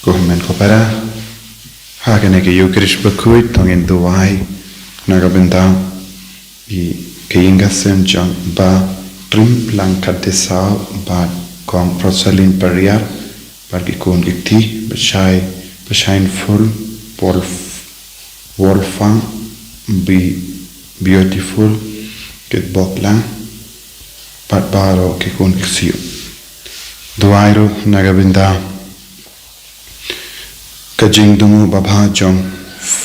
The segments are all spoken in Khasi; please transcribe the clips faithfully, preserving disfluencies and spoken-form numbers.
Ko hynmen ko para, ha kane ka Ïukharist bakhuid to ngin duwai na ka bynta ïa ka ïing ka sem jong Bah Trimlang Khatdesaw bad Kong Rosaline Pariar bad ki khun ki kti, Bah Shai, Bah Shaifull, Wolf, Wolfgang, Be-, Beautiful, Kit Boklang bad baroh ki khun ki ksiu. Duwai ruh na ka bynta ka jingthmu babha jong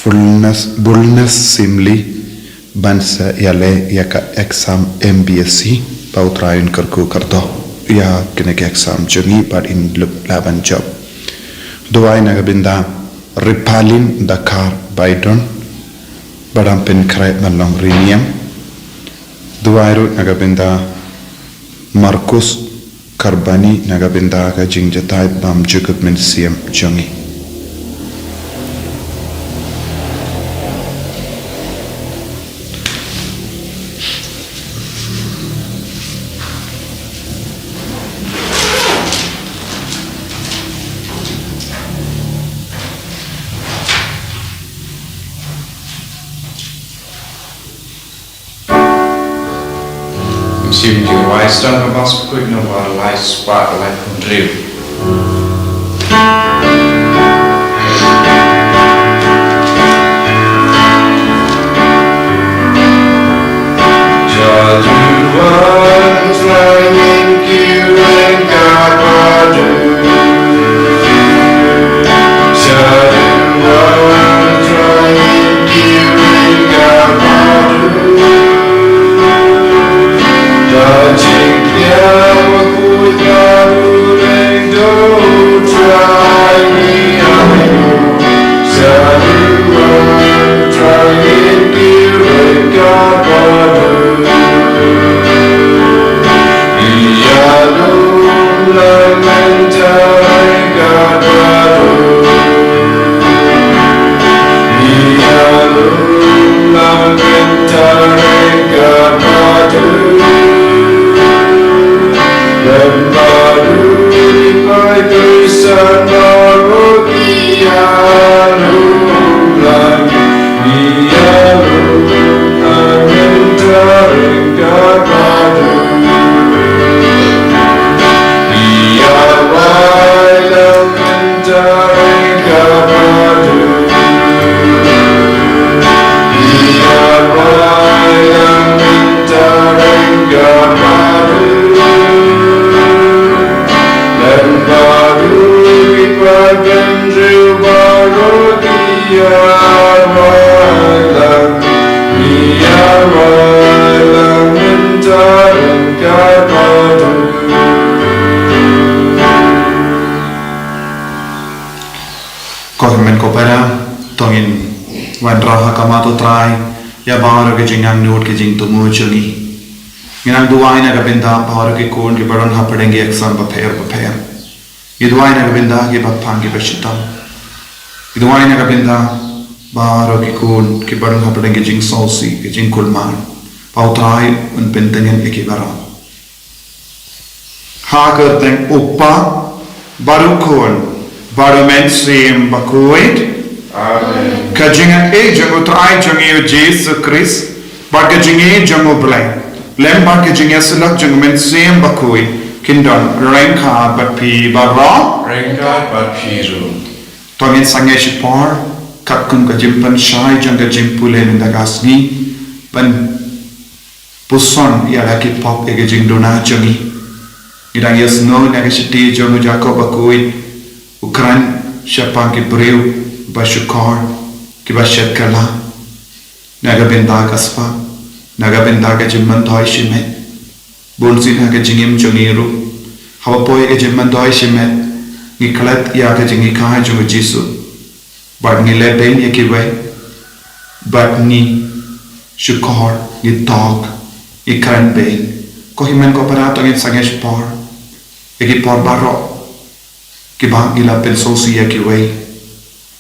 Bulnes, Bulnes Syiemlieh ban sa ïaleh ïa ka exam M B S C, ba U Trai un kyrkhu kyrdoh ïa kane ka exam jong ngi bad in lah ban jop. Duwai na ka bynta Ripalin Dkhar Baiton, ba dang pynkhreh ban long ri niam. Duwai ruh na ka bynta Markus Karbani na ka bynta ka jingjatai bymjukut mynsiem jong ngi. Mynsiem Jong U Trai, sdang ka Mass bakhuid na u ar lai spah laiphew hynriew. Ko hynmen ko para, to ngin wanrah ha khmat U Trai ïa baroh ki jingangnud ki jingthmu jong ngi. Ngi nang duwai na ka bynta baroh ki khun kiba don hapdeng ki exam bapher bapher. Ngi duwai na ka bynta kiba pang kiba shitom. Ngi duwai na ka bynta baroh ki khun kiba don hapdeng ki jingsngewsih ki jingkulmar. Ba U Trai un pyntngen ïa ki baroh. Ha ka kyrteng U Kpa, bad U Khun, bad U Mynsiem Bakhuid. Amen. Ka jingaiei jong U Trai jong ngi U Jisu Khrist, bad ka jingïeit jong U Blei, lem bad ka jingïasyllok jong U Mynsiem Bakhuid, kin don ryngkat bad phi baroh. Ryngkat bad phi ruh. To ngin sangeh shipor, katkum ka jingpynshai jong ka jingpule mynta ka sngi, ban puson ïa la ki pop ïa ki jingduna jong ngi. Ngi dang ïohsngew na ka shithi jong u Jakob bakhuid, u kren shaphang ki briew ba shukor, kiba shet kylla na ka bynta ka spah, na ka bynta ka jingmyntoi shimet. Bun sien ha ka jingim jong ngi ruh, haba poi ka jingmyntoi shimet, ngi klet ïa ka jinghikai jong u Jisu. Bad ngi leh beiñ ïa kiwei, bad ngi shukor, ngi tok, ngi kren beiñ. Ko hynmen ko para, to ngin sangeh shipor ïa ki por baroh kiba ngi la pynsngewsih ïa kiwei.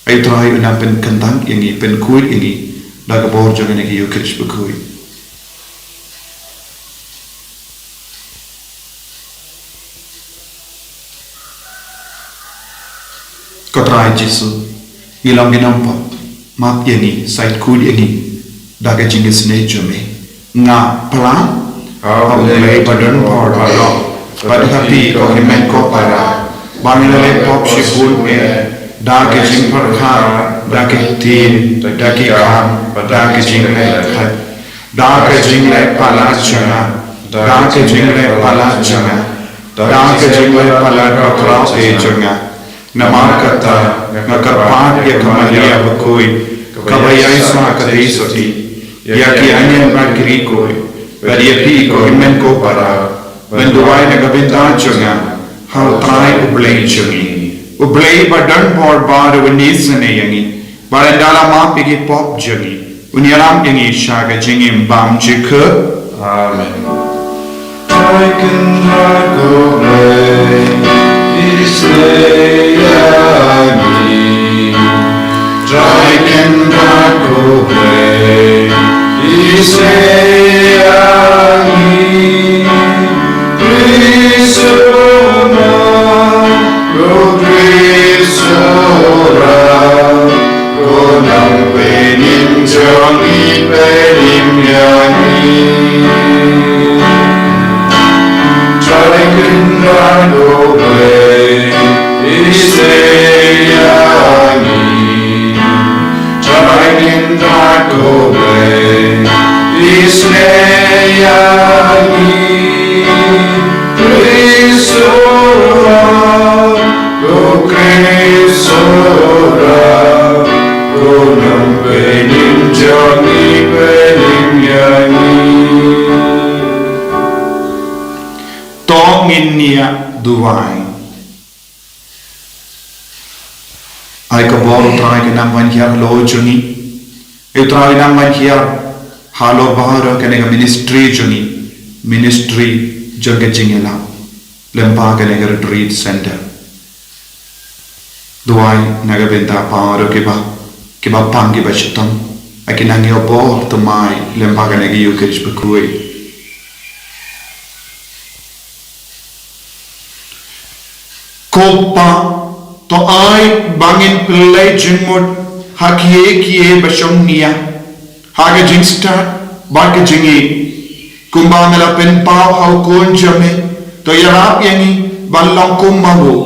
Ai U Trai un nang pynkyntang ïa ngi, pynkhuid ïa ngi da ka bor jong kane ka Ïukharist bakhuid. Ko Trai Jisu, ngi long ki nongpop, map ïa ngi, sa khuid ïa ngi da ka jingisynei jong me. Nga phla ha U Blei ba don bor baroh, bad ha phi ko hynmen ko para, ba ngi la leh pop shibun eh, da ka jingpyrkhat, da ka ktien, da ki kam, da ka jingleh khlaiñ, da ka jingleh palat jong nga, da ka jingleh palat jong nga, da ka jingleh palat ba khraw eh jong nga. Namar kata, nga kyrpad ïa ka Maria bakhuid, kaba ïaishah ka dei sotti, ïa ki angel bad ki riewkhuid, bad ïa phi ko hynmen ko para, ban duwai na ka bynta jong nga ha U Trai U Blei jong ngi. U Blei ba don bor baroh un isynei ïa ngi, bad un da la map ïa ki pop jong ngi, un ïalam ïa ngi sha ka jingim bymjukut. Amen. Trai Kynrad ko Blei, isynei ïa ngi. Trai Kynrad ko Blei, isynei ïa ngi. Khrist u ong, ko Khrist u ong, ko nongpynim jong ngi, pynim ïa ngi. Trai Kynrad ko Blei, isynei ïa ngi. Trai Kynrad ko Blei, isynei ïa ngi. Khrist u ong, ko Khrist u ong, ko nongpynim jong ngi, pynim ïa ngi. To ngin ïa duwai. Ai ka bor, Trai, ka nang ban hiar halor jong ngi. Ai Trai, ka nang ban hiar halor baroh kane ka ministry jong ngi, ministry jong ka jingïalam lyngba kane ka retreat center. Duwai na ka bynta baroh kiba, kiba pang, kiba shitom, ai ka nang ïa bor thymmai lyngba kane ka Eucharist bakhuid. Ko Pa, to ai ba ngin pynleit jingmut ha kiei kiei ba shong nia, ha ka jingstad bad ka jingïeit, kumba me la pynpaw ha u Khun jong me. To ïarap ïa ngi ban long kum ma u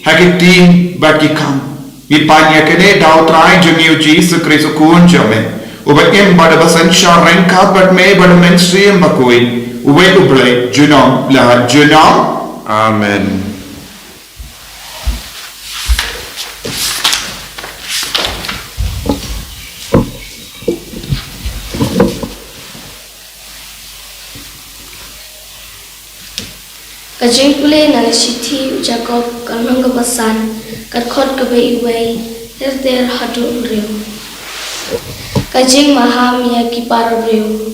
ha ki ktien bad ki kam. Ngi pan ïa kane da u Trai jong ngi u Jisu Khrist u Khun jong me, uba im bad uba synshar ryngkat bad me bad u Mynsiem Bakhuid, uwei U Blei, junom la junom. Amen. Ka jingpule na ka shithi u Jakob, ka lynnong kaba san, ka dkhot kaba wei, ter ter haduh hynriew. Ka jingmaham ïa ki para briew.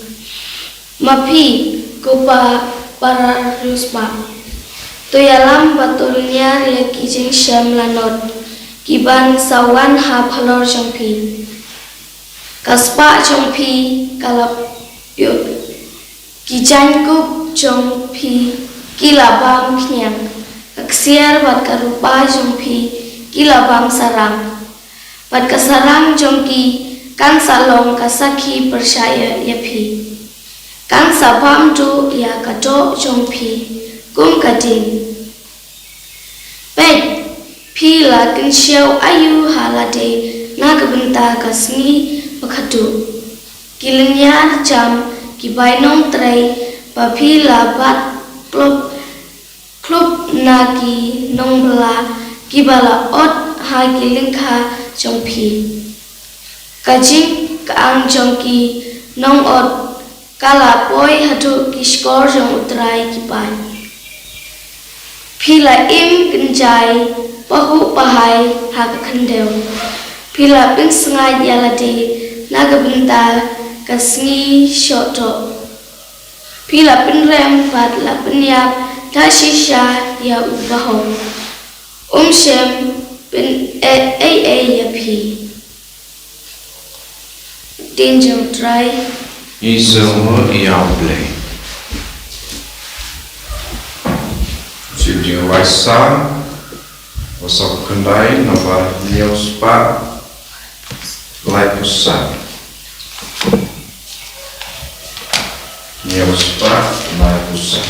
Ma phi, ko pa para riewspah, to ïalam bad to lynñiar ïa ki jingshem lanot kiban sa wan ha phalor jong phi. Ka spah jong phi ka la ïoh, ki jaiñkup jong phi ki la bam khñiang, ka ksiar bad ka rupa jong phi ki la bam sarang, bad ka sarang jong ki kan sa long ka sakhi pyrshah ïa, ïa phi. Kan sa bam duh ïa ka doh jong phi kum ka ding. Peit, phi la kynshew aïu ha lade na ka bynta ka sngi ba khatduh. Ki lynñiar jam, ki bainong trei, ba phi la bat klop khlop na ki nongbylla kiba la ot ha ki lyngkha jong phi. Ka jingkyang jong ki nongot ka la poi haduh ki shkor jong U Trai ki paid. Phi la im kynjai pahuh pahai ha ka khyndew. Phi la pynsngaid ïa lade na ka bynta ka sngi shoh doh. Phi la pynrem bad la pynïap da shisha ïa u bahok. Um shym pyneh ei ei ïa phi. Ktien jong U Trai. Ïsynei ïa U Blei. Shu jingwaisa. Sawphew khyndai, nombar hynñiew spah laiphew san. Hynñiew spah laiphew san.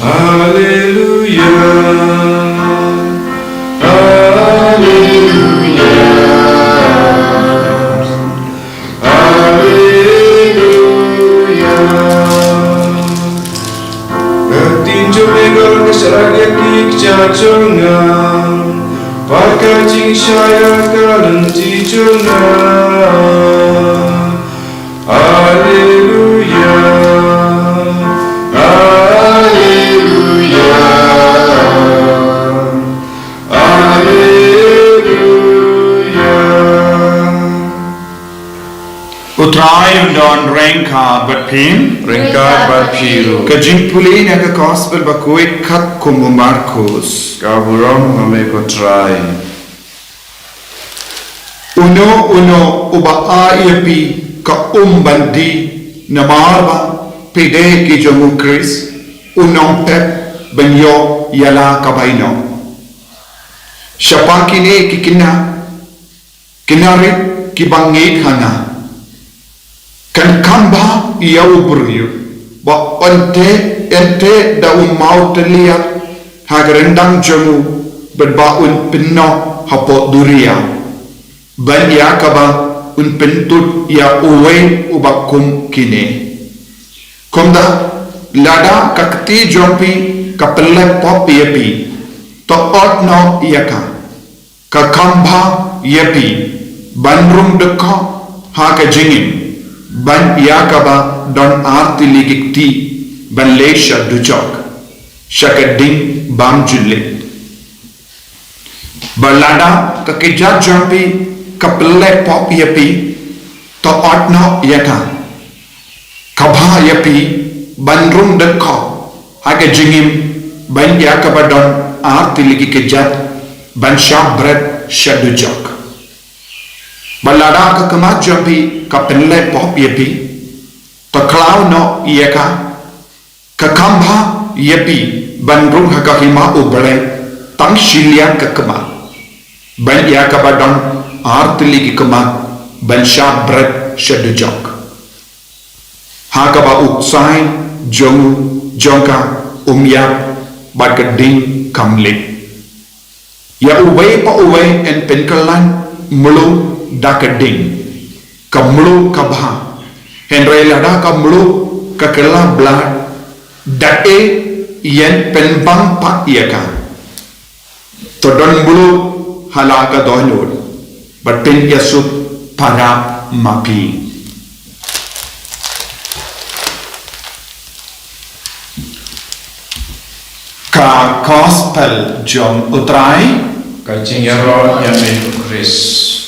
Haleluya. Haleluya. Haleluya. Ka ktien jong me ka long ka shah ïa ki kjat jong nga, bad ka jingshai ïa ka lynti jong nga. Haleluya. Haleluya. Haleluya. U Trai un don ryngkat bad phi. Ryngkat bad phi ruh. Ka jingpule na ka Gospel bakhuid katkum u Markos. Ka burom ha me ko Trai. Uno uno uba ai ïa phi ka um ban die, namar ba phi dei ki jong u Khrist, un ym pep ban ïoh ïa la ka bainong. Shaphang kine ki khynnah, khynnah rit kiba ngeit ha nga, kan kham bha ïa u briew ba un teh, un teh da u mawtylliat ha ka ryndang jong u, bad ba un pynnoh hapoh duriaw, ban ïa kaba un pyntud ïa uwei uba kum kine. Kumta, lada ka kti jong phi ka pynleh pop ïa phi, to ot noh ïa ka. Ka kham bha ïa phi ban rung dkhot ha ka jingim, ban ïa kaba don ar tylli ki kti ban leit sha dujok, sha ka ding bym ju leit. Bad lada ka kjat jong phi ka pynleh pop ïa phi, to ot noh ïa ka. Ka bha ïa phi ban rung dkhot ha ka jingim, ban ïa kaba don ar tylli ki kjat ban shah bret sha dujok. Bad lada ka khmat jong phi ka pynleh pop ïa phi, Pynkylla noh ïa ka, ka kham bha ïa phi ban rung ha ka hima U Blei tang shiliang ka khmat, ban ïa kaba don ar tylli ki khmat ban shah bret sha dujok, ha kaba u ksai jong, jong ka um ïap bad ka ding kam lip. Ïa uwei pa uwei yn pynkylla mluh da ka ding, ka mluh ka bha. Hynrei lada ka mluh ka kylla blad, da ei yn pynbang pat ïa ka? To don mluh ha la ka dohnud, bad pynïasuk para ma phi. Ka Gospel jong U Trai. Ka jingïaroh ïa me U Khrist.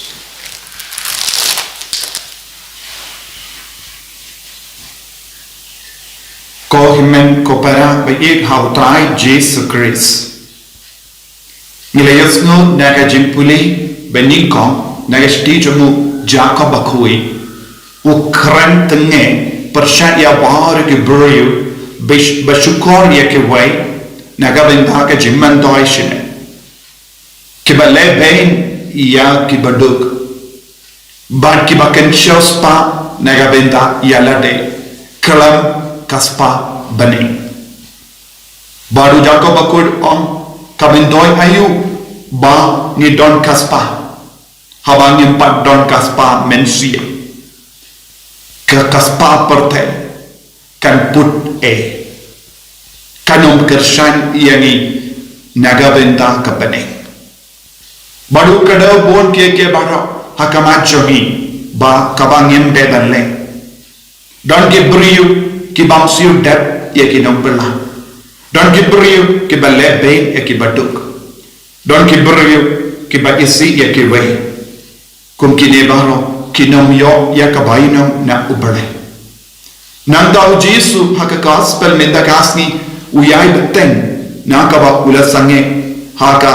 Ko hynmen ko para ba ïeit ha U Trai Jisu Khrist. Ngi la ïohsngew na ka jingpule ba nyngkong na ka shithi jong u Jakob bakhuid. U kren tang ïa pyrshah ïa baroh ki briew, ba sh-, ba shukor ïa kiwei na ka bynta ka jingmyntoi shimet, kiba leh beiñ ïa kiba duk, bad kiba kynshew spah na ka bynta ïa lade khlem ka spah bneng. Bad u Jakob bakhuid u ong, ka myntoi aïu ba ngi don ka spah, haba ngim pat don ka spah mynsiem? Ka, ka spah pyrthei kan put ei, kan ym kyrshan ïa ngi na ka bynta ka bneng. Bad u kdew bun kiei kiei baroh ha khmat jong ngi, ba kaba ngim dei ban leh. Don ki briew ki bym siew dep ïa ki nongbylla. Don ki briew kiba leh beiñ ïa kiba duk. Don ki briew kiba isih ïa kiwei. Kum kine baroh kin ym ïoh ïa ka bainong na U Blei. Nangta u Jisu ha ka Gospel mynta ka sngi u ïai bteng na kaba u la sangeh ha ka,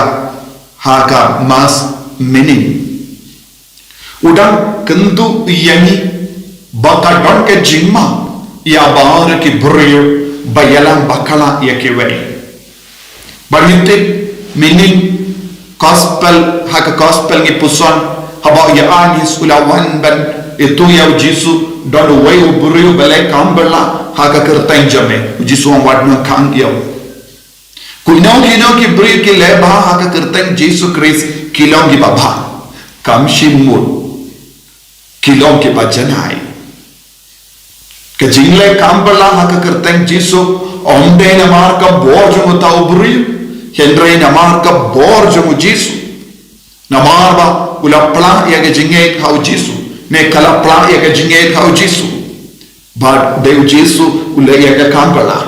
ha ka Mass Menin. U dang kyntu ïa ngi ba ka don ka jingma ïa baroh ki briew ba ïalam bakla ïa kiwei. Bad ngi tip mynnin Gospel, ha ka Gospel ngi puson, haba u Ïoannis u la wan ban ithuh ïa u Jisu, don uwei u briew ba leh kam bha ha ka kyrteng jong me. U Jisu u ong, wat nang khang ïa u. Kino kino ki briew ki leh bha ha ka kyrteng Jisu Khrist ki long kiba bha. Kam shym mut ki long kiba janai. Ka jingleh kam bha ha ka kyrteng Jisu ym dei namar ka bor jong uta u briew, hynrei namar ka bor jong u Jisu. Namar ba u la plah ïa ka jingngeit ha u Jisu, ne ka la plah ïa ka jingngeit ha u Jisu. Bad dei u Jisu u leh ïa ka kam bha.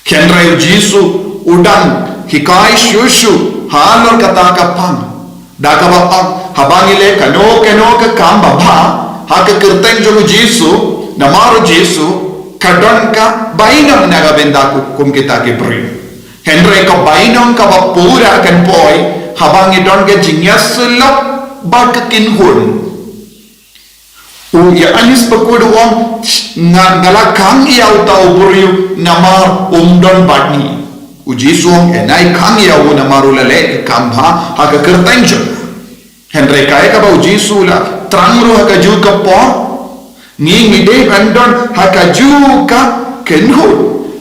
Hynrei u Jisu u dang hikai shuh shuh halor kata ka pang, da kaba ong, haba ngi leh kano kano ka kam ba bha ha ka kyrteng jong u Jisu, namar u Jisu, ka don ka bainong na ka bynta kum kita ki briew. Hynrei ka bainong kaba pura kan poi haba ngi don ka jingïasyllok bad ka kynhun. U Ïoannis bakhuid u ong, nga, nga la khang ïa uta u briew namar um don bad ngi. U Jisu u ong, nga la khang ïa u namar u la leh ka kam bha ha ka kyrteng jong nga. Hynrei kaei kaba u Jisu u la thrang ruh ha kajuh ka por, ngi, ngi dei ban don ha kajuh ka kynhun,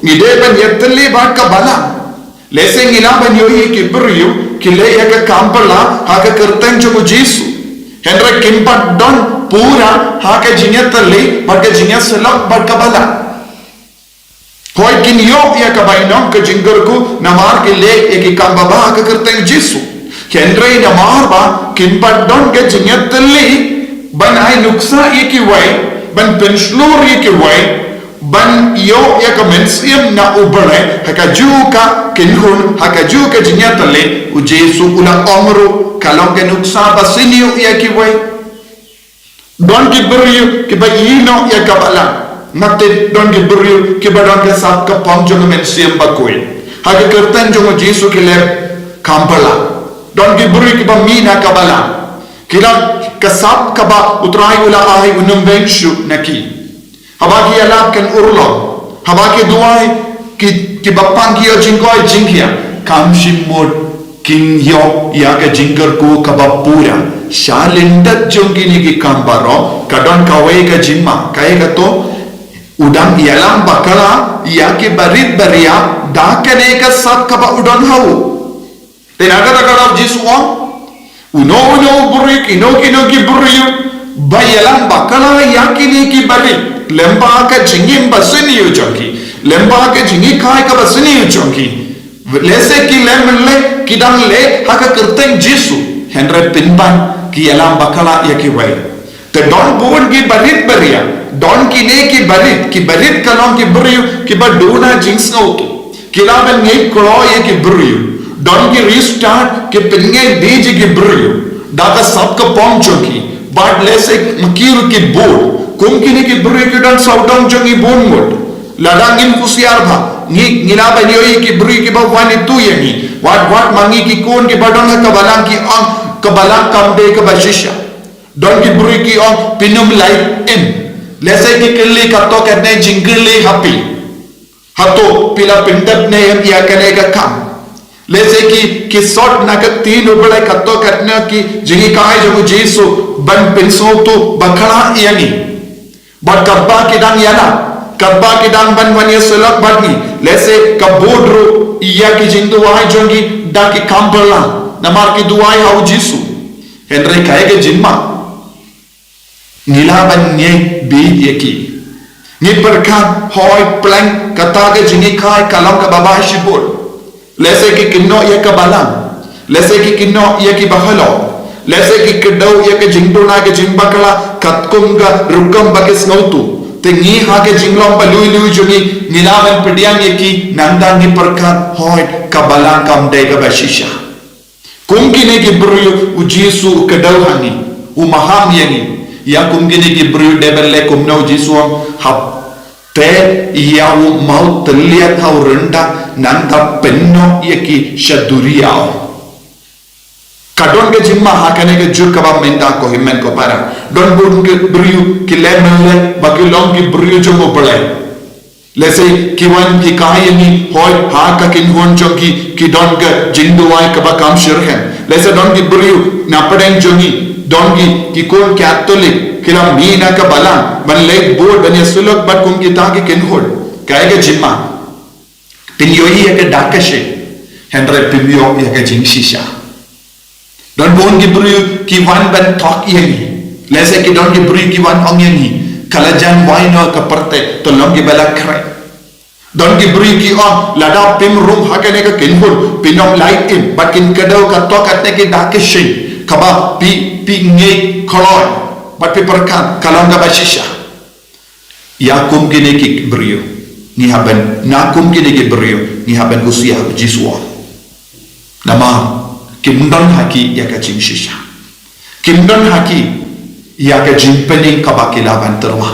ngi dei ban ïatylli bad ka balang. Lehse ngi lah ban ïohi ki briew ki leh ïa ka kam bha ha ka kyrteng jong u Jisu, hynrei kim pat don pura ha ka jingïatylli bad ka jingïasyllok bad ka balang. Hooid, kin ïoh ïa ka bainong, ka jingkyrkhu namar ki leh ïa ki kam ba bha ha ka kyrteng Jisu. Hynrei namar ba kim pat don ka jingïatylli ban ai nuksa ïa kiwei, ban pynshlur ïa kiwei, ban ïoh ïa ka mynsiem na U Blei ha kajuh ka kynhun, ha kajuh ka jingïatylli, u Jisu u la ong ruh ka long ka nuksa ba sniew ïa kiwei. Don ki briew kiba ïehnoh ïa ka balang. Nga tip don ki briew kiba don ka sap ka pang jong ka mynsiem bakhuid ha ka kyrteng jong u Jisu ki leh kam bha. Don ki briew kiba mih na ka balang. Ki don ka sap kaba u Trai u la ai un ym beiñ shuh na ki. Haba ki ïalap kan urlong. Haba ki duwai ki, kiba pang ki ïoh jingkoit jingkhiah. Kam shym mut kin ïoh ïa ka jingkyrkhu kaba pura. Sha lyndet jong kine ki kam baroh, ka don kawei ka jingma, kaei kata? U dang ïalam bakla ïa ki barit baria da kane ka sap kaba u don ha u. Te na kata ka daw Jisu u ong, uno uno u briew, kino kino ki briew ba ïalam bakla ïa kine ki barit lem bad ka jingim ba sniew jong ki, lem bad ka jinghikai kaba sniew jong ki, lehse ki leh mynleh, ki dang leh ha ka kyrteng Jisu, hynrei pynban ki ïalam bakla ïa kiwei. Te don bun ki barit baria, don kine ki barit, ki barit ka long ki briew kiba duna jingsngewthuh. Ki lah ban ngeit kloi ïa ki briew. Don ki riewstad ki pynngeit bieit ïa ki briew da ka sap ka pom jong ki. Bad lehse ma ki ruh ki bud. Kum kine ki briew ki don sawdong jong ngi bun ngut. Lada ngin husiar bha, ngi, ngi lah ban ïohi ïa ki briew kiba wan ïathuh ïa ngi. Wat wat ma ngi ki khun kiba don ha ka balang ki ong, ka balang kam dei kaba shisha. Don ki briew ki ong, phin ym lait im. Lehse ki kylli kato katne jingkylli ha phi. Hato phi la pyndep ne em ïa kane ka kam? Lehse ki, ki sot na ka ktien U Blei kato katne ki jinghikai jong u Jisu ban pynsngewthuh bakla ïa ngi. Bad katba ki dang ïalap, katba ki dang ban wan ïasyllok bad ngi, lehse ka bud ruh ïa ki jingduwai jong ngi da ki kam balang, namar ki duwai ha u Jisu. Hynrei kaei ka jingma? Ngi lah ban ngeit bieit ïa ki. Ngi pyrkhat hooid, pleng kata ka jinghikai ka long kaba bha shibun. Lehse ki kynnoh ïa ka balang. Lehse ki kynnoh ïa ki bahalor. Lehse ki kdew ïa ka jingduna ka jingbakla katkum ka rukom ba ki sngewthuh. Te ngi ha ka jinglong ba lui lui jong ngi, ngi lah ban pdiang ïa ki, nangta ngi pyrkhat hooid, ka balang kam dei kaba shisha. Kum kine ki briew u Jisu u kdew ha ngi, u maham ïa ngi. Ïa kum kine ki briew dei ban leh kumno? U Jisu u ong, hap te ïa u mawtylliat ha u ryndak, nangta pynnoh ïa ki sha duriaw. Ka don ka jingma ha kane ka juk kaba mynta, ko hynmen ko para. Don bun ki briew ki leh mynleh ba ki long ki briew jong U Blei. Lehse ki wan hikai ïa ngi, hooid, ha ka kynhun jong ki ki don ka jingduwai kaba kam shitrhem. Lehse don ki briew na pdeng jong ngi, don ki, ki khun Katholik, ki la mih na ka balang ban leit bud, ban ïasyllok bad kum kita ki kynhun. Kaei ka jingma? Phin ïohi ïa ka dak ka shyieng, hynrei phim ïoh ïa ka jingshisha. Don bun ki briew ki wan ban thok ïa ngi. Lehse ki don ki briew ki wan ong ïa ngi, ka la jan wai noh ka pyrthei, to long kiba la khreh. Don ki briew ki ong, lada phim rung ha kane ka kynhun, phin ym lait im, bad kin kdew kato katne ki dak ki shyieng kaba phi, phi ngeit kloi, bad phi pyrkhat ka long kaba shisha. Ïa kum kine ki briew ngi hap ban, na kum kine ki briew ngi hap ban husiar, u Jisu u ong. Namar kim don ha ki ïa ka jingshisha. Kim don ha ki ïa ka jingpynim kaba ki lah ban tyrwa.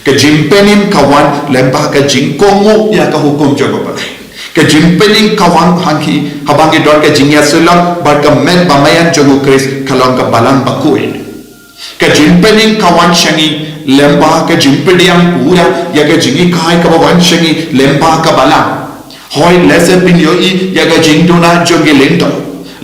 Ka jingpynim ka wan lem bad ka jingkohnguh ïa ka hukum jong U Blei. Ka jingpynim ka wan ha ki haba ngi don ka jingïasyllok bad ka met bamaian jong u Khrist, ka long ka balang bakhuid. Ka jingpynim ka wan sha ngi lem bad ka jingpdiang pura ïa ka jinghikai kaba wan sha ngi lem bad ka balang. Hooid, lehse phin ïohi ïa ka jingduna jong ki lyngdoh.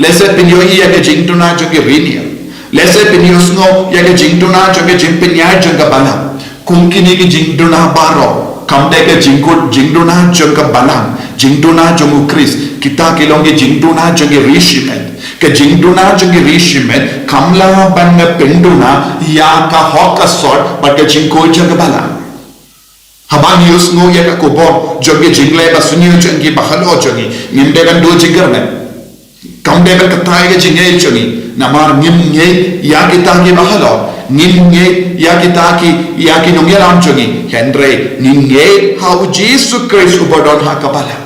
Lehse phin ïohi ïa ka jingduna jong ki riewniam. Lehse phin ïohsngew ïa ka jingduna jong ka jingpynïaid jong ka balang. Kum kine ki jingduna baroh kam dei ka jingkut jingduna jong ka balang, jingduna jong u Khrist. Kita ki long ki jingduna jong ki riewshimet. Ka jingduna jong ki riewshimet kam lah ban pynduna ïa ka hok ka sor bad ka jingkhuid jong ka balang. Haba ngi ïohsngew ïa ka khubor jong ki jingleh ba sniew jong ki bahalor jong ngi, ngim dei ban duh jingkyrmen. Kam dei ban kata ïa ka jingngeit jong ngi, namar ngim ngeit ïa kita ki bahalor, ngim ngeit ïa kita ki, ïa ki nongïalam jong ngi, hynrei ngi ngeit ha u Jisu Khrist uba don ha ka balang.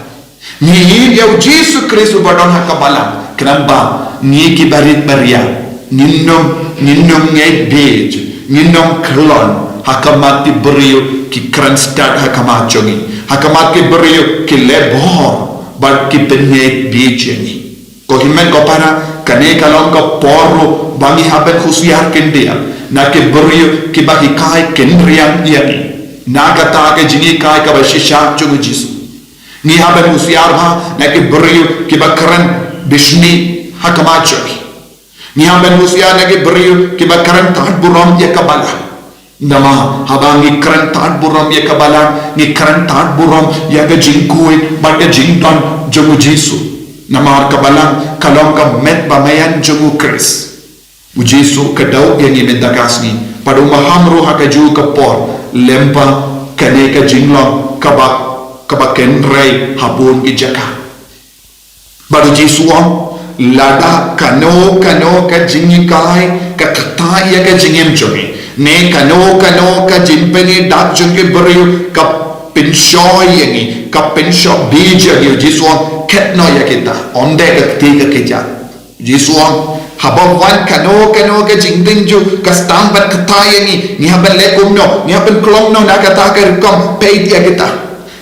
Ngi ngeit ïa u Jisu Khrist uba don ha ka balang, khnang ba ngi ki barit baria ngin ym, ngin ym ngeit bieit, ngin ym khlon ha khmat ki briew ki kren stad ha khmat jong ngi, ha khmat ki briew ki leh bor bad ki pynngeit bieit ïa ngi. Ko hynmen ko para, kane ka long ka por ruh ba ngi hap ban husiar khyndiat na ki briew kiba hikai khynriang ïa ngi. Na kata ka jinghikai kaba shisha jong u Jisu, ngi hap ban husiar bha na ki briew kiba kren bishni ha khmat jong ngi. Ngi hap ban husiar na ki briew kiba kren tad burom ïa ka balang. Namar haba ngi kren tad burom ïa ka balang, ngi kren tad burom ïa ka jingkhuid bad ka jingdon jong u Jisu. Namar ka balang ka long ka met ba maïan jong u Khrist. U Jisu ka daw ïa ngi mynta ka sngi, bad u maham ruh ha kajuh ka por lem bad kane ka jinglong kaba, kaba kynrei ha bun ki jaka. Bad u Jisu u ong, lada kano kano ka jinghikai ka kata ïa ka jingim jong ngi, ne kano kano ka jingpyni dak jong ki briew ka pynshoi ïa ngi, ka pynshoi bha ïa ngi, u Jisu u ong, khet noh ïa kita, ym dei ka kti ka kjat. Jisu u ong, haba wan kano kano ka jingding jong ka sdang ban kata ïa ngi, ngi hap ban leh kumno, ngi hap ban khlong noh na kata ka rukom peit ïa kita.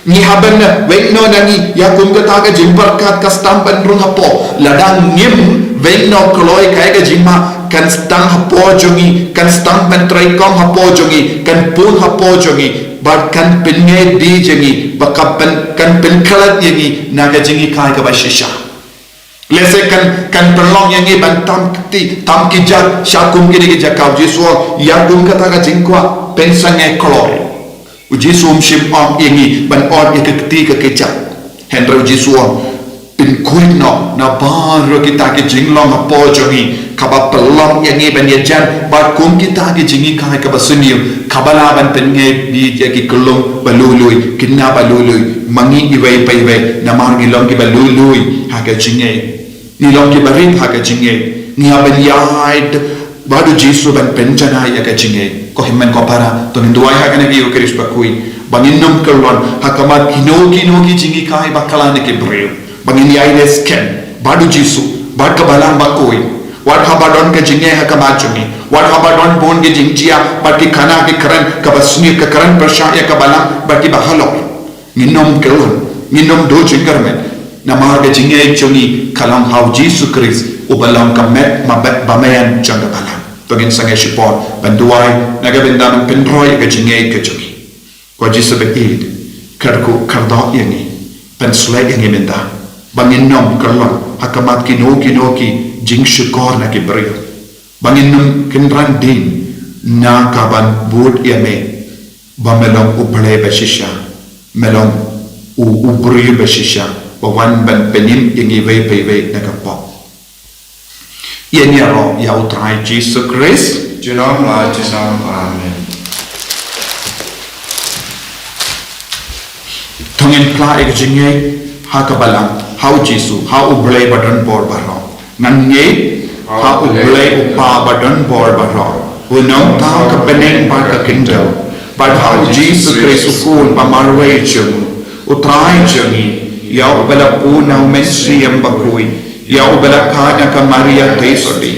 Ngi hap ban weng noh na ngi ïa kum kata ka jingpyrkhat ka sdang ban rung hapoh. Lada ngim weng noh kloi kaei ka jingma kan sdang hapoh jong ngi, kan sdang ban trei kum hapoh jong ngi, kan pun hapoh jong ngi, bad kan pynngeit bha ïa ngi, bad kan pyn, kan pynkhlad ïa ngi na ka jinghikai kaba shisha. Lehse kan, kan pynlong ïa ngi ban tam kti, tam kjat, sha kum kine ki jaka, u Jisu u ong, ïa kum kata ka jingkwah, pynsangeh kloi. U Jisu um shym ong ïa ngi ban ot ïa ka kti ka kjat. Hynrei u Jisu u ong, pynkhuid noh na baroh kita ki jinglong hapoh jong ngi, kaba pynlong ïa ngi ban ïajan bad kum kita ki jinghikai kaba sniew, kaba lah ban pynngeit bha ïa ki khyllung ba lui lui, khynnah ba lui lui, ma ngi iwei pa iwei, namar ngi long kiba lui lui ha ka jingngeit. Ngi long kiba rit ha ka jingngeit. Ngi hap ban ïaid bad u Jisu ban pynjanai ïa ka jingngeit. Ko hynmen ko para, to ngin duwai ha kane ka ïing Khrist bakhuid, ba ngin ym kyllon ha khmat kino kino ki jinghikai bakla na ki briew. Ba ngin ïai leh skhem bad u Jisu, bad ka balang bakhuid. Wat haba don ka jingeh ha khmat jong ngi, wat haba don bun ki jingjia bad ki khana ki kren kaba sniew, ka kren pyrshah ïa ka balang bad kiba halor, ngin ym kyllon, ngin ym duh jingkyrmen. Namar ka jingngeit jong ngi ka long ha u Jisu Khrist, uba long ka met ba, ba maïan jong ka balang. To ngin sangeh shipor ban duwai na ka bynta ban pynroi ka jingngeit ka jong ngi. Ko Jisu ba ïeit, kyrkhu kyrdoh ïa ngi, pynshlei ïa ngi mynta, ba ngin ym kyllon ha khmat kino kino ki jingshukor na ki briew, ba ngin ym kynran dien na ka ban bud ïa me, ba me long u Blei ba shisha, me long u, u briew ba shisha, ba wan ban pynim ïa ngi iwei pa iwei na ka pop. Ïa ngi ïaroh ïa u Trai Jisu Khrist. Junom la junom. Amen. To ngin phla ïa ka jingngeit ha ka balang, ha u Jisu, ha u Blei ba don bor baroh. Ngan ngeit ha u Blei u Kpa ba don bor baroh, u nongthaw ka bneng bad ka khyndew, bad ha u Jisu Khrist u Khun ba marwei jong u, u Trai jong ngi, ïa uba la pun na u Mynsiem Bakhuid, ïa uba la kha na ka Maria Theisotti,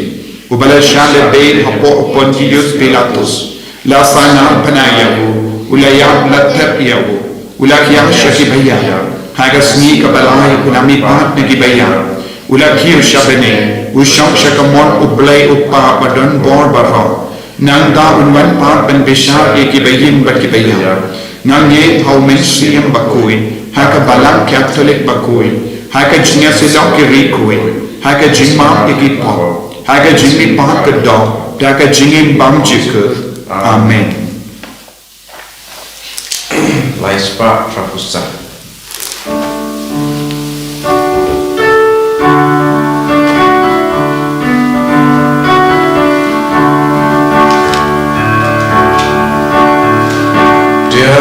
uba la shah lehbeiñ hapoh u Pontius Pilatus, la sahnarphna ïa u, u la ïap, la thep ïa u, u la khiah sha kiba ïap, ha ka sngi kaba lai u la mihpat na kiba ïap, u la kiew sha bneng, u shong sha kamon u Blei u Kpa ba don bor baroh. Nangta un wan pat ban bishar ïa kiba im bad kiba ïap. Nga ngeit ha u Mynsiem Bakhuid, ha ka Balang Katholik bakhuid, ha ka jingïasyllok ki riewkhuid, ha ka jingmap ïa ki pop, ha ka jingmihpat ka doh, ha ka jingim bymjukut. Amen. Lai spah hynriew phew saw. Dei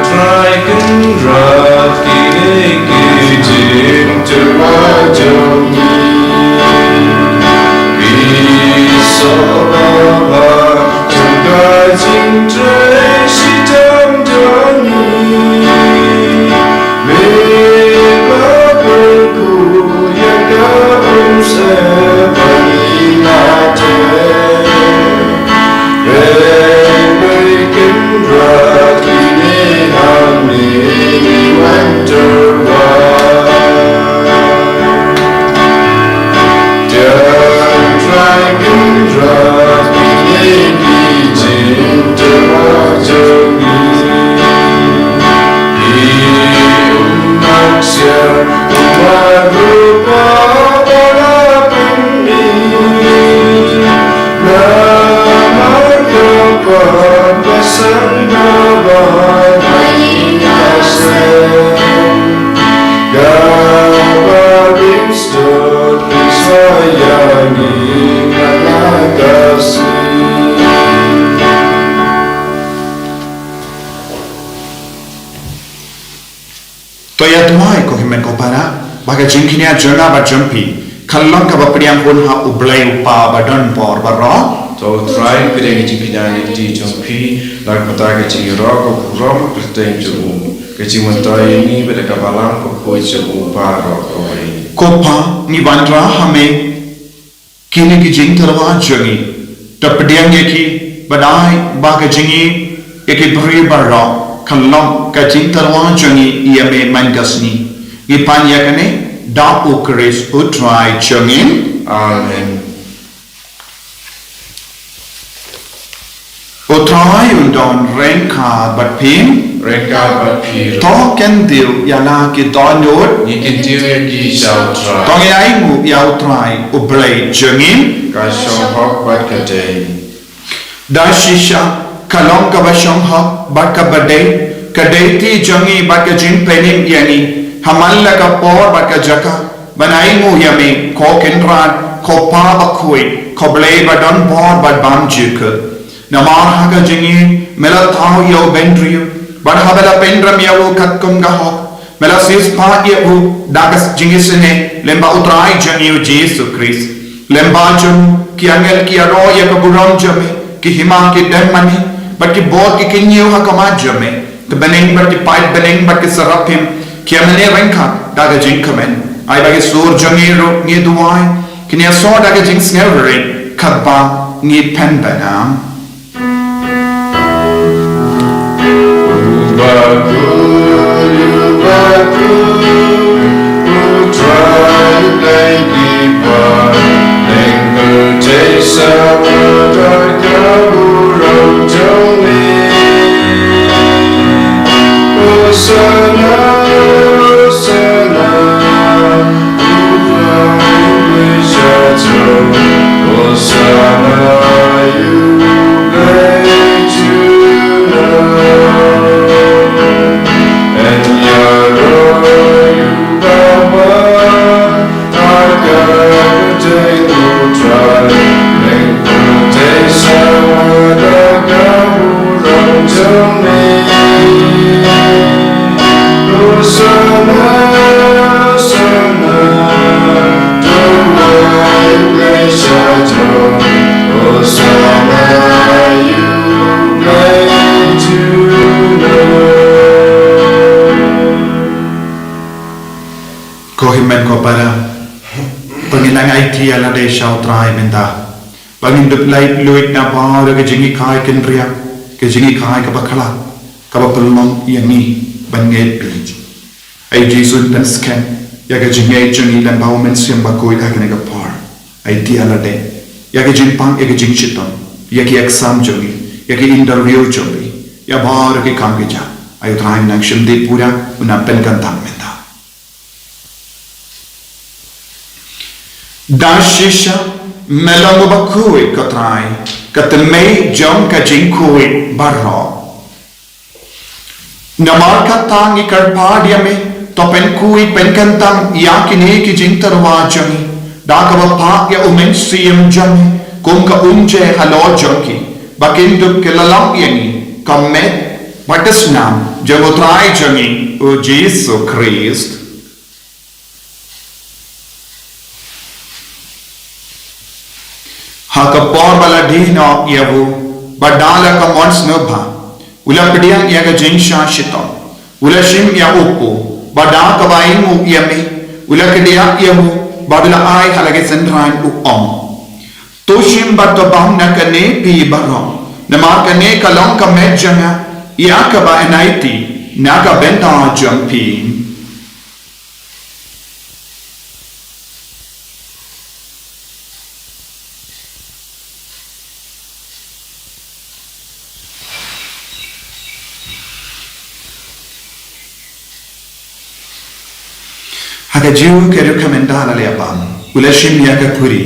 Trai Kynrad, kine ki jingtyrwa jong ngi. Ngi sngewbha jong ka jingtrei shitom jong ngi. To ïa duwai, ko hynmen ko para, ba ka jingkñia jong nga bad jong phi kan long kaba pdiang hun ha U Blei U Kpa ba don bor baroh. To U Trai, pdiang ka jingkñia lynti jong phi, lane kata ka jingïaroh ka burom ka kyrteng jong u, ka jingmyntoi ïa ngi bad ka balang ka khuid jong u baroh kawei. Ko Kpa, ngi wanrah ha me kine ki jingtyrwa jong ngi, to pdiang ïa ki, bad ai ba ka jingïeit ïa ki briew baroh kan long ka jingtyrwa jong ngi ïa me man ka sngi. Ngi pan ïa kane da U Khrist U Trai jong ngi. Amen. U Trai un don ryngkat bad phi. Ryngkat bad phi ruh. To kyntiew ïa la ki dohnud. Ngi kyntiew ïa ki sha U Trai. To ngin ainguh ïa U Trai U Blei jong ngi. Ka shong hok bad ka dei. Da shisha ka long kaba shong hok bad kaba dei ka dei ti jong ngi bad ka jingpynim ïa ngi ha man la ka por bad ka jaka, ban ainguh ïa me, ko Kynrad, ko Pa bakhuid, ko Blei ba don bor bad bymjukut. Namar ha ka jingim me la thaw ïa u bynriew, bad haba la pynrem ïa u katkum ka hok, me la siewspah ïa u da ka jingisynei lyngba U Trai jong ngi U Jisu Khrist. Lyngba jong u ki angel ki ïaroh ïa ka burom jong me, ki hima ki dem mane bad ki bud ki kynñiew ha khmat jong me. Ki bneng bad ki paid bneng bad ki seraphim ki ïamane ryngkat da ka jingkmen. Ai ba ki sur jong ngi ruh, ngi duwai, kin ïasoh da ka jingsngewrit katba ngi pynbna. Ko hynmen ko para, to ngin nang aiti ïa lade sha U Trai mynta. Ba ngin dup lait luid na baroh ki jinghikai kynriah, ki jinghikai kaba khlad, kaba pynlong ïa ngi ban ngeit beit. Ai Jisu, pynskhem ïa ka jingngeit jong ngi lyngba U Mynsiem Bakhuid ha kane ka por. Aiti ïa lade ïa ka jingpang, ïa ka jingshitom, ïa ki exam jong ngi, ïa ki interview jong ngi, ïa baroh ki kam ki jam. Ai U Trai, nang shim dei pura, u nang pynkyntang mynta. Da shisha me long uba khuid, ko Trai, ka tnat jong ka jingkhuid baroh. Namar kata ngi kyrpad ïa me, to pynkhuid pynkyntang ïa kine ki jingtyrwa jong ngi da kaba phah ïa U Mynsiem jong me kum ka umjai halor jong ki, ba kin dup ki la long ïa ngi ka met bad ka snam jong U Trai jong ngi U Jisu Khrist. Ha ka por ba la die noh ïa u, bad da la ka mon sngewbha, u la pdiang ïa ka jingshah shitom, u la shim ïa u kpu, bad da kaba ainguh ïa me, u la kdiah ïa u, bad u la ai ha la ki synran, u ong: To shim bad to bam na kane phi baroh, namar kane ka long ka met jong nga ïa kaba yn aiti na ka bynta jong phi. Ha kajuh ka rukom ynda la leh bam, u la shim ïa ka khuri,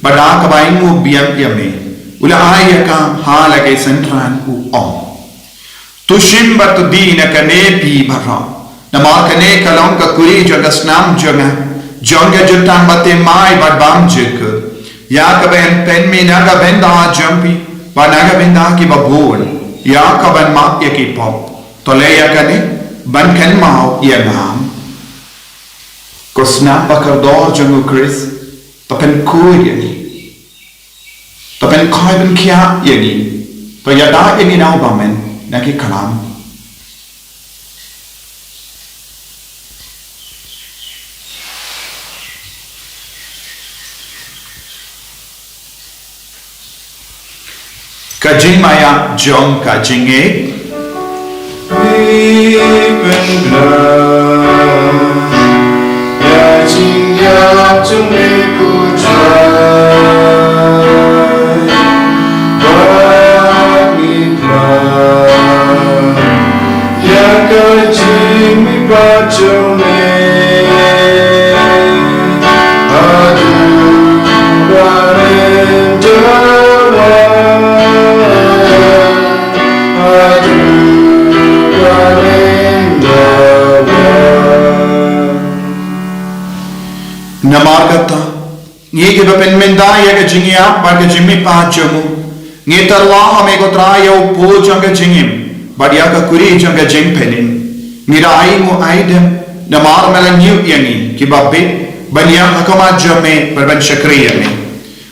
bad da kaba ainguh biang ïa me, u la ai ïa ka ha la ki synran, u ong: To shim bad to die na kane phi baroh, namar kane ka long ka kuri jong ka snam jong nga, jong ka jutang baptisma bad bam jingkut. Ïa kaba yn pynmih na ka bynta jong phi bad na ka bynta kiba bun, ïa kaban map ïa ki pop. To leh ïa kane ban kynmaw ïa nga. Ko snam ba kordor jong u Khrist, to pynkhuid ïa ngi. To pynkhuid pynkhiah ïa ngi. To ïada ïa ngi na u bymman na ki khlam. Ka jingmaïa jong ka jingngeit. Pynbna ïa jingïap jong me, ko Trai, bad ngi phah ïa ka jingmihpat jong me. Haduh ba men da wan, haduh ba men da wan. Namar kata, ngi kiba pynmynta ïa ka jingïap bad ka jingmihpat jong u, ngi tyrwa ha me ko Trai ïa u pud jong ka jingim bad ïa ka kuri jong ka jingpynim. Ngi da ai nguh ai dem namar me la ñiew ïa ngi kiba bit ban ïaid ha khmat jong me bad ban shakri ïa me.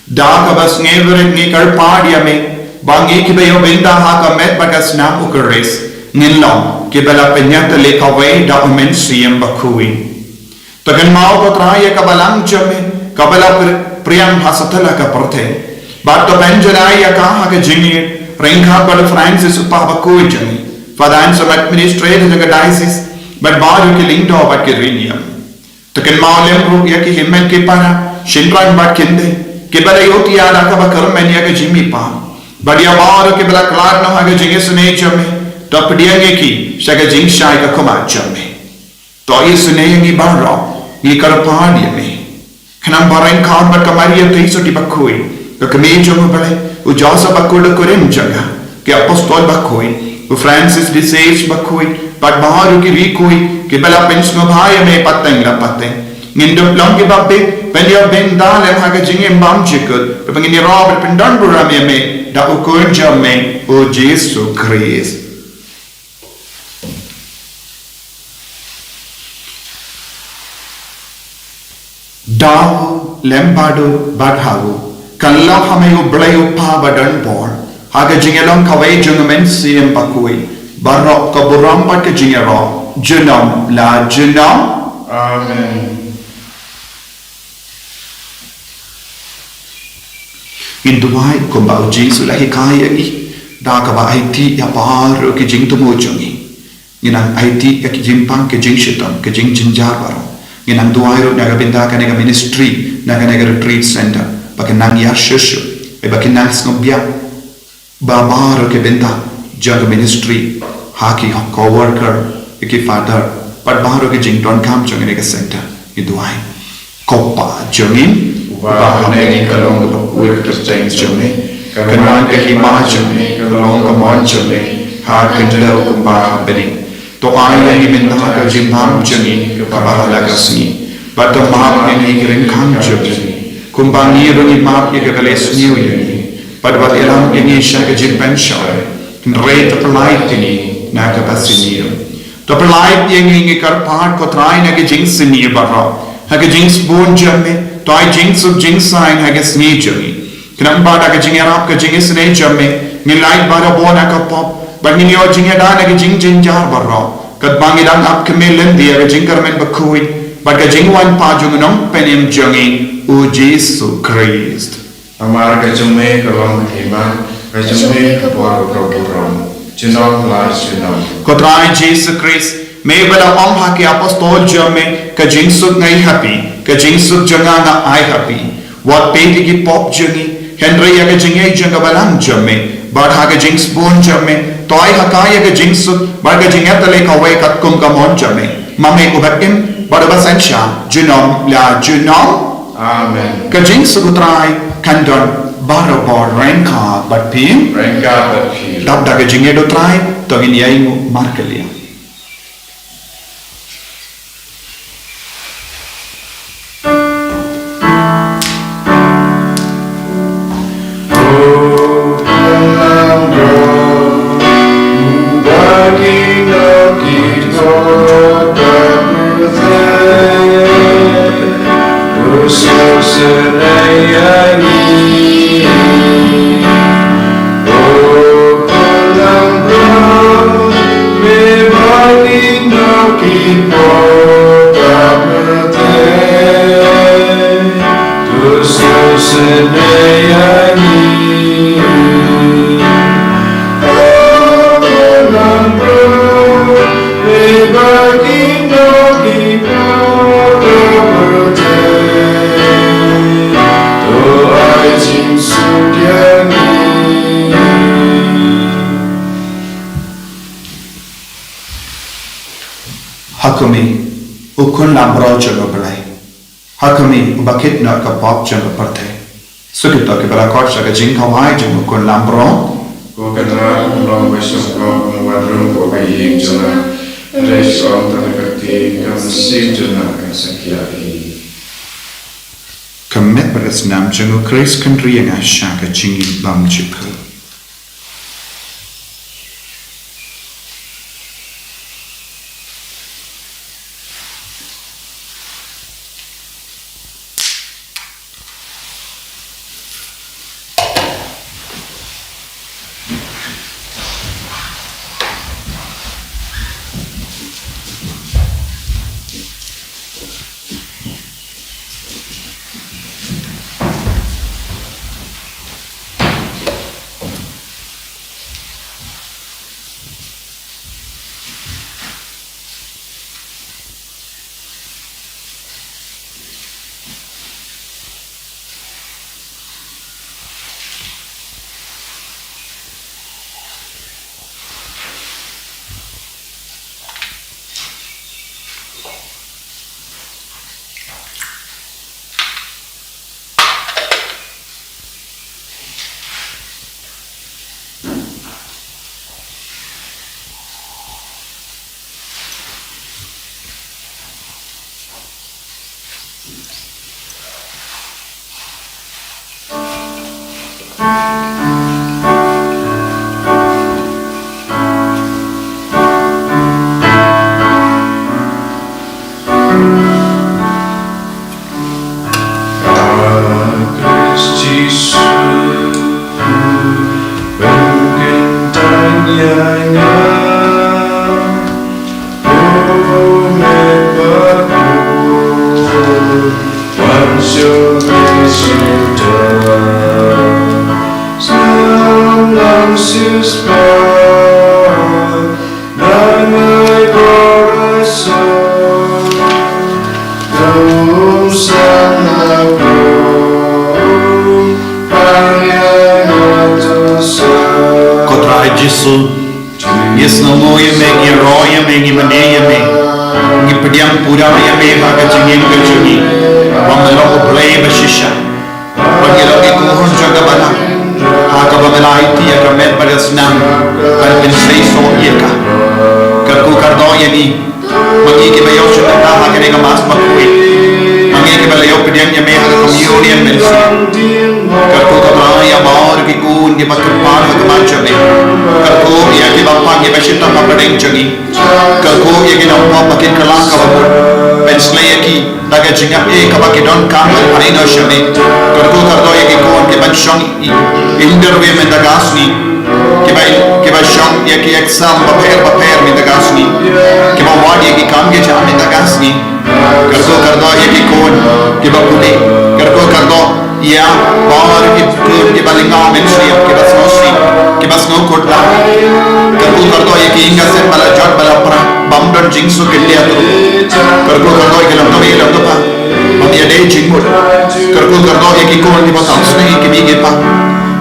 Da kaba sngewrit ngi kyrpad ïa me ba ngi kiba ïoh bynta ha ka met bad ka snam u Khrist ngin long kiba la pynïatylli kawei da u Mynsiem Bakhuid. To kynmaw ko Trai ïa ka balang jong me kaba la pr-, phriang ha satlak ka pyrthei. Bad to pynjanai ïa ka ha ka jingïeit ryngkat bad u Francis u kpa bakhuid jong ngi, Father Anselm administrator jong ka diocese, bad baroh ki lyngdoh bad ki riewniam. To kynmaw lem ruh ïa ki hynmen ki para, shynrang bad kynthei kiba la ïohthiah da kaba kyrmen ïa ka jingmihpat. Bad ïa baroh kiba la khlad noh ha ka jingisynei jong me, to pdiang ïa ki sha ka jingshai ka khmat jong me. To isynei ïa ngi baroh, ngi kyrpad ïa me. Khnang ba ryngkat bad ka Maria Theisotti bakhuid, ka kmie jong u Blei, u Joseph bakhuid u kurim jong nga, ki apostol bakhuid, u Francis de Sales bakhuid, bad baroh ki riewkhuid kiba la pynsngewbha ïa me pateng la pateng, ngin dup long kiba bit ban ïoh bynta lem ha ka jingim bymjukut, ba ngin ïaroh bad pyndonburom ïa me da u Khun jong me, u Jisu Khrist. Da u lem bad u bad ha u, kan long ha me u Blei u Kpa badonbor, ha ka jingïalong kawei jong u Mynsiem Bakhuid, baroh ka burom bad ka jingïaroh junom la junom. Amen. Ngin duwai kumba u Jisu u la hikai ïa ngi, da kaba aiti ïa baroh ki jingthmu jong ngi. Ngin nang aiti ïa ki jingpang, ki jingshitom, ki jingjynjar baroh. Ngin nang duwai ruh na ka bynta kane ka ministry, na kane ka retreat center, ba kin nang ïashisha, ba kin nang sngewbha. Ba baroh ki bynta jong ka ministry, ha ki co-worker, ki father, bad baroh ki jingdonkam jong kane ka center, ngi duwai. Ko Pa jong ngi uba ha bneng, ka long kaba kyrteng jong me, kan wan ka hima jong me, kan long ka mon jong me ha ka khyndew kumba ha bneng. To ai ïa ngi mynta ka jingbam jong ngi kaba ha la ka sngi, bad to map ïa ngi ki ryngkang jong ngi, kumba ngi ruh ngi map ïa kiba la sniew ïa ngi, bad wat ïalam ïa ngi sha ka jingpynshoi, hynrei to pyllait ïa ngi na kaba sniew. To pyllait ïa ngi, ngi kyrpad ko Trai, na ka jingsniew baroh, ha ka jingsbun jong me, to ai jingsuk jingsaiñ ha ka sngi jong ngi. Khnang ba da ka jingïarap ka jingisynei jong me, ngin lait baroh bun na ka pop, bad ngin ïoh jingïada na ka jingjynjar baroh, katba ngi dang ap khmih lynti ïa ka jingkyrmen bakhuid bad ka jingwan pat jong u Nongpynim jong ngi, u Jisu Khrist. Namar ka jong me ka long ka hima, ka jong me ka bor bad ka burom, junom la junom. Ko Trai Jisu Khrist, me ba la ong ha ki apostol jong me, ka jingsuk nga ai ha phi, ka jingsuk jong nga nga ai ha phi. Wat peit ïa ki pop jong ngi, hynrei ïa ka jingïeit jong ka balang jong me, bad ha ka jingsbun jong me, to ai ha ka ïa ka jingsuk bad ka jingïatylli kawei katkum ka mon jong me, ma me uba im bad uba synshar junom la junom. Amen. Ka jingsuk u Trai kan don Barabor ryngkat bad phi. Ryngkat bad phi. Dap da ka jingïaid, ko Trai, to ngin ïainguh markylliang. Ha kumne, u khun lambrot jong U Blei. Ha kumne, uba kit noh ïa ka pop jong ka pyrthei. Suk ïa kito kiba la khot sha ka jingkhawai jong u khun lambrot. Ko Kynrad, long ba shong kum u wadrum ko ba ïing jong nga. Hynrei shu ong tang ïa ka ktien, ka mynsiem jong nga kan sa kylla hi. Ka met bad ka snam jong U Khrist kan ri ïa nga sha ka jingim bymjukut. Ko Trai Jisu, ngi sngewnguh ïa me, ngi ïaroh ïa me, ngi mane ïa me, ngi pdiang pura ïa me ha ka jingim ka jong ngi, ba me long U Blei ba shisha. Ba ngi long ki khun jong ka balang, ha kaba me la aiti ïa ka met bad ka snam ban pynseisoh ïa ka. Kyrkhu kyrdoh ïa ngi, ma ngi kiba ïoh sha ka ha kane ka Mass bakhuid, ma ngi kiba la ïoh pdiang ïa me ha ka Communion Mynsiem. Kyrkhu kyrdoh ïa baroh ki khun kiba kyrpad ha khmat jong me. Kyrkhu ïa kiba pang kiba shitom hapdeng jong ngi. Kyrkhu ïa ki nongpop ba kin kylla kaba mut. Pynshlei ïa ki da ka jingïap ïa kaba ki donkam ban pynïaid noh sha me. Kyrkhu kyrdoh ïa ki khun kiban shong i-, interview mynta ka sngi. Kiba, kiba shong ïa ki exam bapher bapher mynta ka sngi. Kiba wad ïa ki kam ki jam mynta ka sngi. Kyrkhu kyrdoh ïa ki khun kiba pule. Kyrkhu kyrdoh ïa baroh ki khun kiba lyngngoh mynsiem, kiba sngewsih, kiba sngewkhuslai. Kyrkhu kyrdoh ïa ki ïing ki sem ba la jot ba la pra, bym don jingsuk ïa ki ïa tu. Kyrkhu kyrdoh ïa ki longkmie longkpa ba ki ïadei jingmut. Kyrkhu kyrdoh ïa ki khun kiba tang sniew ïa ki mei ki pa.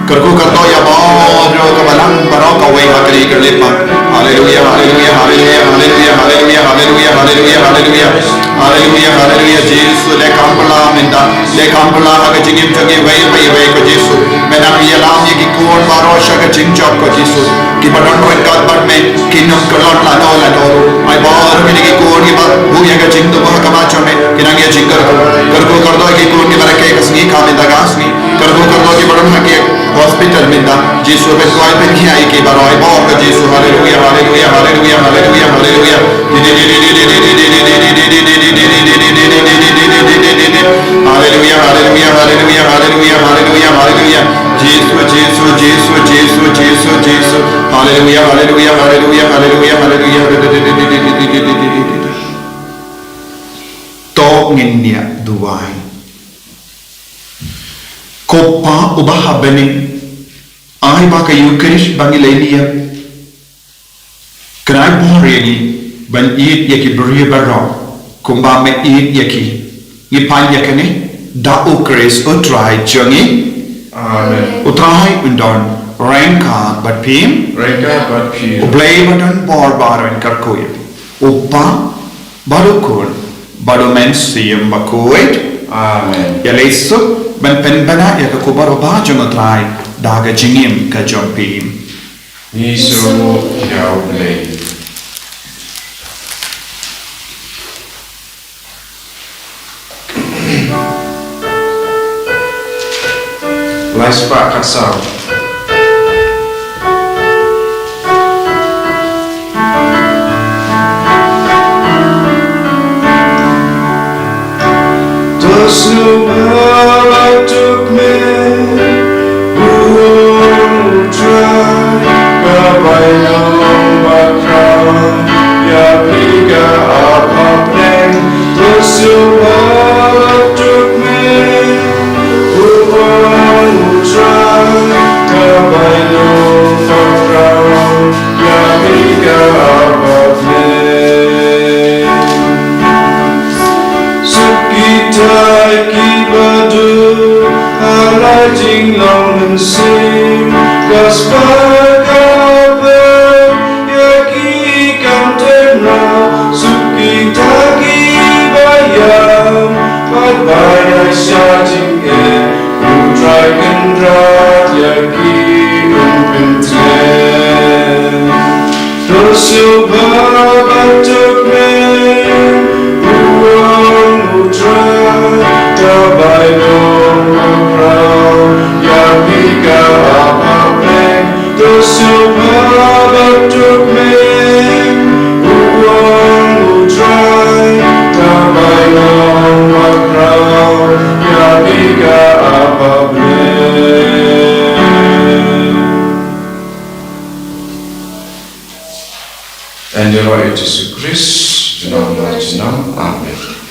Kyrkhu kyrdoh ïa baroh ka balang baroh kawei ha kane ka leit pat. Haleluia, haleluia, haleluia. Haleluya, haleluya, haleluya, haleluya. Jisu, leh kam pala mynta, leh kam pala ha ka jingim jong iwei pa iwei ko Jisu. Men nang ïalam ïa ki khun baroh sha ka jingjop ko Jisu. Kiba don ryngkat bad me, kin ym kyllon lano lano ruh. Ai bor kine ki khun kiba buh ïa ka jingthmu ha khmat jong me, kin nang ïa jingkyrkhu. Kyrkhu kyrdoh ïa ki khun kiba rakhe ka sngi, ka mynta ka sngi. Kyrkhu kyrdoh kiba don ha ki hospital mynta. Jisu, pynkoit pynkhia ïa ki baroh, ai bor ka Jisu. Haleluya, haleluya, haleluya, haleluya, haleluya. Haleluya, haleluya, haleluya, haleluya, haleluya, haleluya. Jisu, Jisu, Jisu, Jisu, Jisu, Jisu. Haleluya, haleluya, haleluya, haleluya, haleluya. To ngin ïa duwai. Ko Pa uba ha bneng, ai ba ka Eukharist ba ngi leh ïa, kan ai bor ïa ngi ban ïeit ïa ki briew baroh kumba me ïeit ïa ki. Ngi pan ïa kane da U Khrist U Trai jong ngi. Amen. U Trai un don ryngkat bad phi. Ryngkat bad phi. U Blei ba don bor ba ryngkat kyrkhu ïa phi. U Pa bad U Khun bad U Mynsiem Bakhuid. Amen. Ïaleh suk ban pynbna ïa ka khubor ba jong U Trai da ka jingim ka jong phi. Ngi sngewbha ïa U Blei. Lai spah khatsaw. To sngewbha tuk me, u ong U Trai, ka bainong bakhraw ïa phi ka Apa Bneng. To sngewbha tuk me, u ong U Trai, ka bainong bakhraw ïa phi ka Apa Bneng. Suk kita kiba duk ha la jinglong mynsiem, ka spah ka pher ïa ki kam tynrai. Suk kita kiba ïam bad ba ïaid sha jingeh, U Trai Kynrad ïa ki un pyntrei. To sngewbha tuk me, u ong U Trai, ka bainong bakhraw ïa phi ka Apa Bneng. To sngewbha tuk me, u ong U Trai, ka bainong bakhraw ïa phi ka Apa Bneng. Ïa ka kyrteng U Jisu Khrist, junom la junom. Amen.